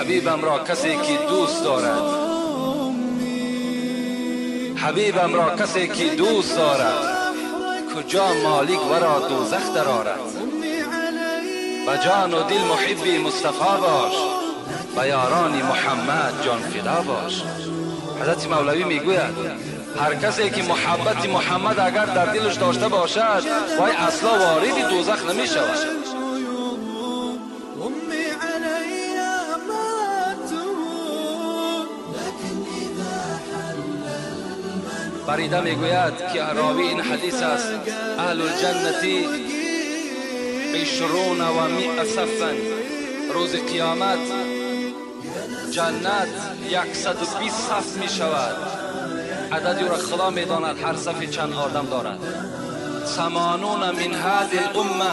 حبیبم را کسی که دوست دارد، حبیبم را کسی که دوست دارد، کجا مالک ورا دوزخ درآرد. به جان و دل محبی مصطفی باش، به یاران محمد جان فدا باش. حضرت مولوی میگوید هر کسی که محبت محمد اگر در دلش داشته باشد، وای اصلا وارد دوزخ نمی شود. بریده میگوید که راوی این حدیث است: اهل الجنة 120 صفا. روز قیامت جنت 120 صف می شود. عددی را خدا می داند هر صف چند آدم دارد. 80 من هذه الامه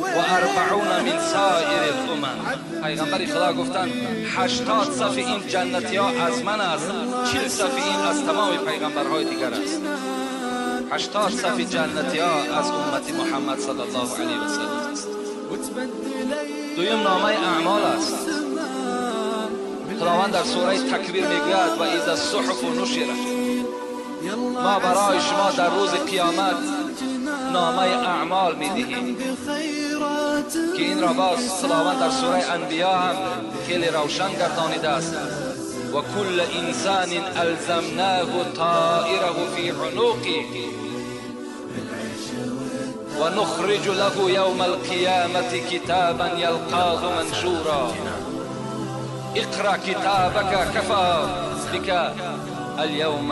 و 40 من سایر الامم. پیغمبر خدا گفتند 80 صف این جنتی ها از من است، 40 صف این از تمام پیغمبرهای دیگر است. 80 صف جنتی ها از امت محمد صلی الله علیه و سلم است. دویم نامه اعمال است. خداوند در سوره تکبیر میگوید و اذا الصحف نشرت. ما برای شما در روز قیامت نامه اعمال میدهیم که این را باز خداوند در سوره انبیا هم خیلی روشن گردانیده است. و کل انسان الزمناه طائره فی عنقه و نخرج له یوم القیامة کتابا یلقاه منشورا. اقرأ کتابک کفا بک اليوم.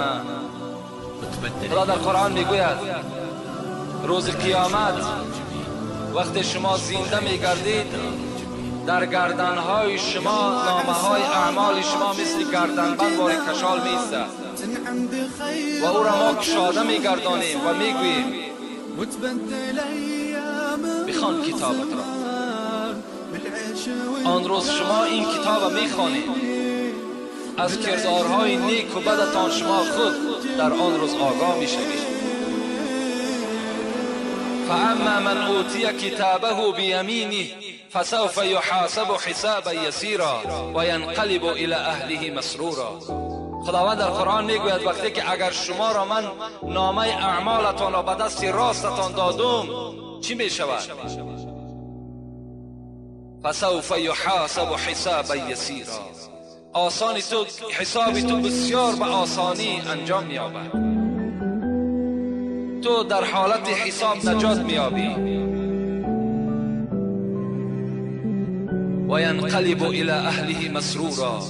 خدا در قرآن میگوید روز قیامت وقتی شما زنده میگردید، در گردنهای شما نامه های اعمال شما مثل گردنبند وار کشال میایستد و او را ما کشاده میگردانیم و میگوییم بخوان کتابت را. آن روز شما این کتاب میخوانید، از کردارهای نیک و بدتان شما خود در آن روز آگاه میشوید. فاما من اوتی کتابه بیمینه فسوف یحاسب حسابا یسیرا و ینقلب الی اهله مسرورا. خداوند در قرآن میگوید وقتی که اگر شما را من نامه اعمالتان را به دست راستتان دادم، چی میشود؟ فسوف یحاسب حسابا یسیرا. آسانی تو حساب تو بسیار به آسانی انجام می‌یابد. تو در حالت حساب نجات می‌یابی. و ینقلب الی اهله مسرورا.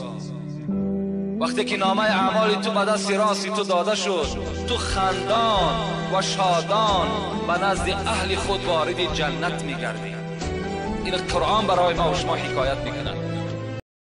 وقتی که نامه اعمال تو به دست راست تو داده شد، تو خندان و شادان به نزد اهل خود وارد جنت می‌گردی. این قرآن برای ما و شما حکایت می‌کند.